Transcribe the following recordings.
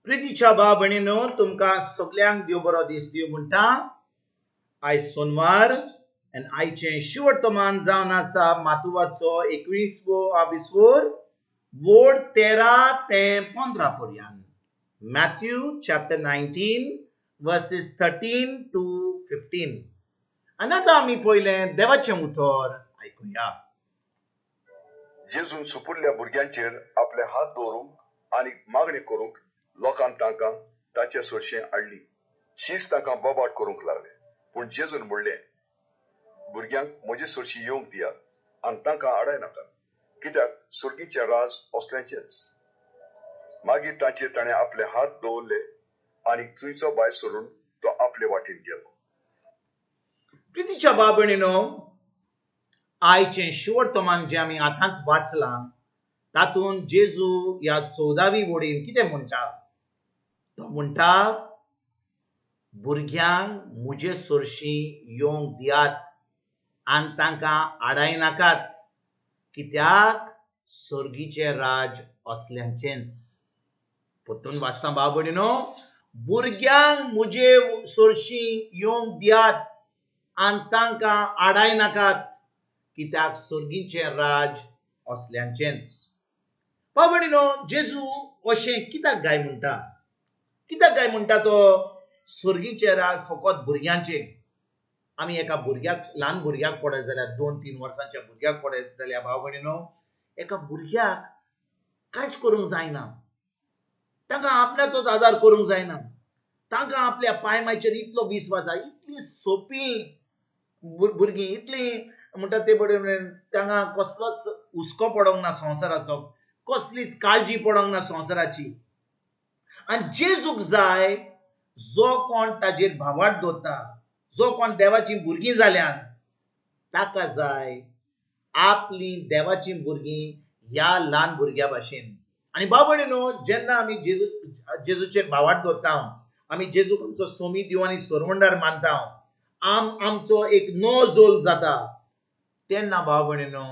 प्रितीच्या भाव भयणीनो, तुमकां सगल्यांक देव बरो दीस दिवं म्हणटा. आयज सोनवार आनी आयचें शिवर्तमान जावन आसा मातुवाचो 21वो आविसवोर वोड 13 ते 15 पर्यंत. Matthew chapter 19 verses 13 to 15. आनी आतां आमी पयलें देवाचें उतर आयकुया. जेजून सुपुरल्या भुरग्यांचेर आपले हात दवरूंक आनी मागणी करूंक लोकान तांकां ताचे सरशें हाडली. शीस तांकां बोबाट करूंक लागले. पूण जेजून म्हणलें, भुरग्यांक म्हजे सरशी येवंक दियात आनी तांकां आडाय नाकात, कित्याक सर्गीचें राज असल्यांचेच. मागीर तांचेर ताणें आपले हात दवरले आनी थंयचो भायर सरून तो आपले वाटेन गेलो. प्रितीच्या भाव भयणीनो, आयचें शिवर्तमान जें आमी आतांच वाचलां तातूंत जेजू ह्या 14वी वडीन कितें म्हणटा? तो म्हणटा, भुरग्यांक म्हजे सरशीं येवंक दियात आनी तांकां आडाय नाकात, कित्याक सर्गीचें राज असल्यांचेंच. परतून वाचता भाव भयणीनो, भुरग्यांक म्हजे सरशीं येवंक दियात आनी तांकां आडाय नाकात, कित्याक सर्गीचें राज असल्यांचेंच. भाव भयणीनो, जेजू अशें कित्याक गाय म्हणटा? कित्याक काय म्हणटा तो सर्गीचें राज फकत भुरग्यांचें? आमी एका भुरग्याक, ल्हान भुरग्याक पळयत जाल्यार, 2-3 वर्सांच्या भुरग्याक पळयत जाल्यार भाव भयणीनो, एका भुरग्याक कांयच करूंक जायना, तांकां आपणाचोच आदार करूंक जायना, तांकां आपल्या पांय मायचेर इतलो विस्वास आसा, इतली सोंपी भुरगीं, इतली म्हणटा ते बरें, तांकां कसलोच हुस्को पडोंक ना संवसाराचो, कसलीच काळजी पडोंक ना संवसाराची. आनी जेजूक जाय जो कोण ताजेर भावार्थ दवरता, जो कोण देवाचीं भुरगीं जाल्यान ताका जाय आपली देवाचीं भुरगीं ह्या ल्हान भुरग्या भाशेन. आनी भाव भयणीनो, जेन्ना आमी जेजूचेर भावार्थ दवरता, आमी जेजूक आमचो सोमी देव आनी सरवंडार मानता, आमचो एक नवो जोल जाता, तेन्ना भाव भयणीनो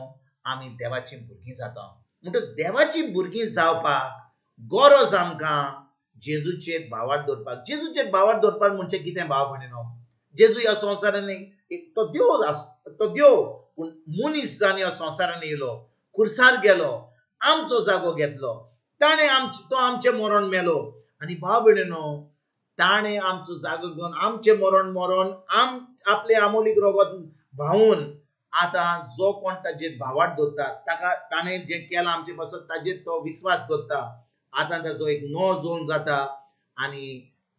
आमी देवाचीं भुरगीं जाता. म्हणटकच देवाचीं भुरगीं जावपाक गरज आमकां जेजूचेर भावार्थ दवरपाक. जेजूचेर भावार्थ दवरपाक म्हणजे कितें भाव भयणीनो? जेजू ह्या संवसारांनी तो देव आस, तो देव, पूण मनीस जावन ह्या संवसारांनी येयलो, खुर्सार गेलो, आमचो जागो घेतलो, ताणें तो आमचें मरण मेलो. आनी भाव भयणीनो, ताणें आमचो जागो घेवन आमचें मरण मरोन आपलें आमोलीक रगत व्हांवून आतां जो कोण ताजेर भावार्थ दवरता, ताका ताणें जें केलां आमचे पासत ताजेर तो विस्वास दवरता, आतां ताजो एक नवो जोन जाता आनी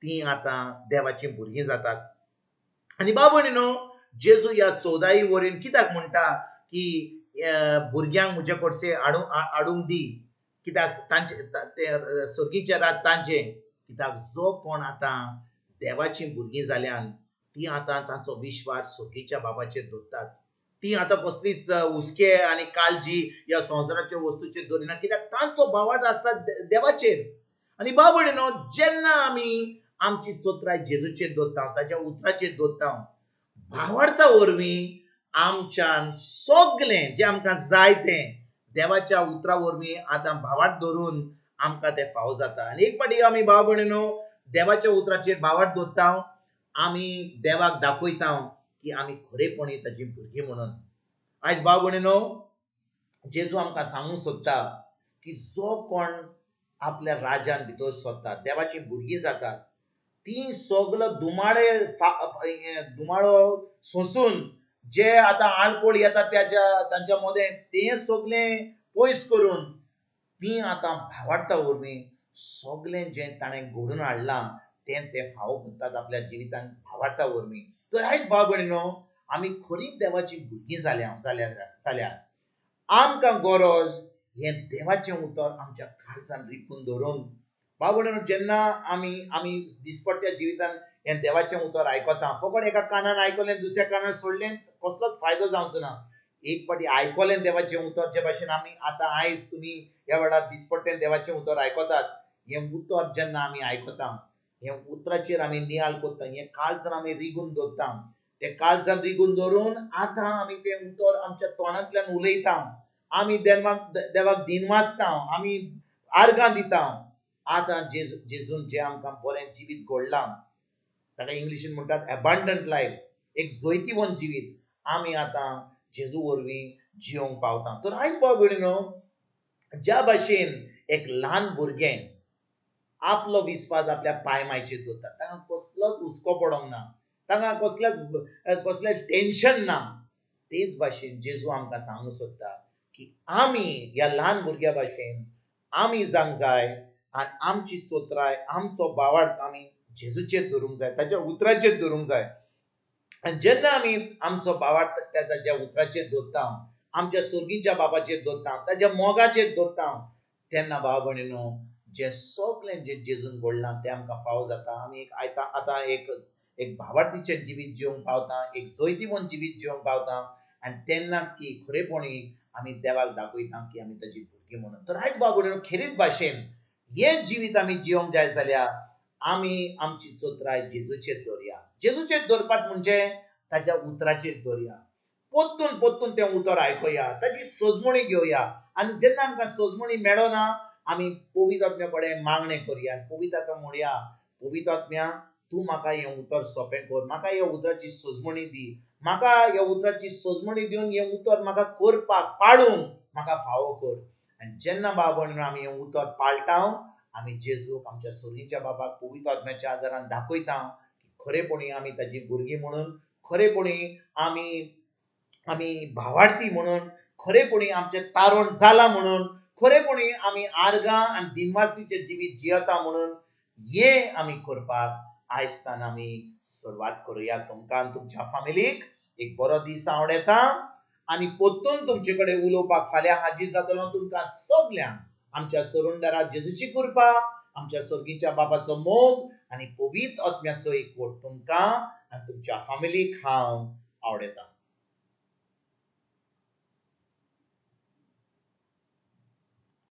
तीं आतां देवाचीं भुरगीं जातात. आनी भाव भयणीनो, जेजू ह्या 14 वरीन कित्याक म्हणटा की भुरग्यांक म्हजे कडसे हाडूंक दी, कित्याक तांचे ते सर्गीचें राज तांचें. कित्याक जो कोण आतां देवाचीं भुरगीं जाल्यान तीं आतां तांचो विश्वास सर्गीच्या बाबाचेर दवरतात, तीं आतां कसलीच हुस्के आनी काळजी ह्या संवसाराच्या वस्तूचेर दवरिना, कित्याक तांचो भावार्थ आसता देवाचेर. आनी भाव भयणीनो, जेन्ना आमी आमची चोत्राय जेजूचेर दवरता, ताच्या उतराचेर दवरता, भावार्था वरवीं आमच्यान सगलें जें आमकां जाय तें देवाच्या उतरा वरवीं आतां भावार्थ दवरून आमकां तें फावो जाता. आनी एक फावटी आमी भाव भयणीनो देवाच्या उतराचेर भावार्थ दवरता, आमी देवाक दाखयता की आमी खरेपणी ताची भुरगीं म्हणून. आयज भाव भयणीनो, जेजू आमकां सांगूंक सोदता की जो कोण आपल्या राजान भितर सरता, देवाचीं भुरगीं जातात, तीं सगलो धुमाळो सोंसून जे आतां आडकोळ येता तांच्या मदें तें सगलें पयस करून तीं आतां भावार्था वरवीं सगलें जें ताणें घडोवन हाडलां तें ते फावो करतात आपल्या जिवितान भावार्था वरवीं. तर आयज भाव भयणीनो, आमी खरी देवाची भुरगीं जाल्या, आमकां गरज हें देवाचें उतर आमच्या काळजान रिपून दवरून. भाव भयणीनो, जेन्ना आमी दिसपट्ट्या जिवितान हें देवाचें उतर आयकता, फकत एका कानान आयकलें दुसऱ्या कानान सोडलें, कसलोच फायदो जावचो ना. एक फावटी आयकलें देवाचें उतर, जे भाशेन आमी आतां आयज तुमी ह्या वेळार दिसपट्टें देवाचें उतर आयकतात, हें उतर जेन्ना आमी आयकता, हें उतराचेर आमी नियाळ करता, हें काळजान आमी रिगून दवरता, तें काळजान रिगून दवरून आतां आमी तें उतर आमच्या तोंडांतल्यान उलयता, आमी देवाक दिनवासता, आमी आर्गां दिता. आतां जेजून जें आमकां बरें जिवीत घडलां ताका इंग्लिशीन म्हणटात एबंडंट लायफ, एक जैतिवंत जिवीत आमी आतां जेजू वरवीं जियोंक पावता. तर आयज भाव भयणीनो, ज्या भाशेन एक ल्हान भुरगें आपलो विस्वास आपल्या पांय मायचेर दवरता, तांकां कसलोच हुस्को पडोंक ना, तांकां कसलेंच टेंशन ना, तेच भाशेन जेजू आमकां सांगूंक सोदता की आमी ह्या ल्हान भुरग्या भाशेन आमी जावंक जाय आनी आमची चोत्राय, आमचो भावार्थ आमी जेजूचेर धरूंक जाय, ताच्या उतराचेर धरूंक जाय. आनी जेन्ना आमी आमचो भावार्थ ताच्या उतराचेर दवरता, आमच्या सर्गीच्या बाबाचेर दवरता, ताच्या मोगाचेर दवरता, तेन्ना भाव भयणीनो जें सगळें जें जेजून घडलां तें आमकां फावो जाता. आमी एक आतां एक भावार्थीचें जिवीत जिवंक पावता, एक जैतिवंत जिवीत जिवंक पावता आनी तेन्नाच की खरेपणी आमी देवाक दाखयता की आमी ताजी भुरगीं म्हणून. तर आयज भाव भयणीनो, खेरीत भाशेन हें जिवीत आमी जिवंक जाय जाल्यार आमी आमची चोत्राय जेजूचेर दवरया. जेजूचेर दवरपाक म्हणजे ताच्या उतराचेर दवरया, पोत्तून पोत्तून तें उतर आयकुया, ताची सजमणी घेवया. आनी जेन्ना आमकां सजमणी मेळना आमी पवित्र आत्म्या कडेन मागणें करया आनी पवित्र आत्मा म्हणया, पवित्र आत्म्या तूं म्हाका हें उतर सोंपें कर, म्हाका ह्या उतराची सजमणी दी, म्हाका ह्या उतराची सजमणी दिवन हें उतर म्हाका करपाक पाळूंक म्हाका फावो कर. आनी जेन्ना भाव भयणीनो आमी हें उतर पाळटा, आमी जेजूक आमच्या सर्गीच्या बाबाक पवित्र आत्म्याच्या आदारान दाखयता की खरेपणी आमी ताजी भुरगीं म्हणून, खरेपणी आमी भावार्थी म्हणून, खरेपणी आमचें तारण जालां म्हणून, खरेपणी आमी आर्गां आनी दिनवासणीचें जिवीत जियेता म्हणून हें आमी करपाक आयजतान आमी सुरवात करुया. तुमकां आनी तुमच्या फामिलीक एक बरो दीस आवडटा आनी पोत्तून तुमचे कडेन उलोवपाक फाल्यां हाजीर जातलो. तुमकां सगल्यांक आमच्या सरुंडरा जेजूची कृपा, आमच्या सर्गीच्या बाबाचो मोग आनी पवित्र आत्म्याचो एकवट तुमकां आनी तुमच्या फामिलीक हांव आवडटा.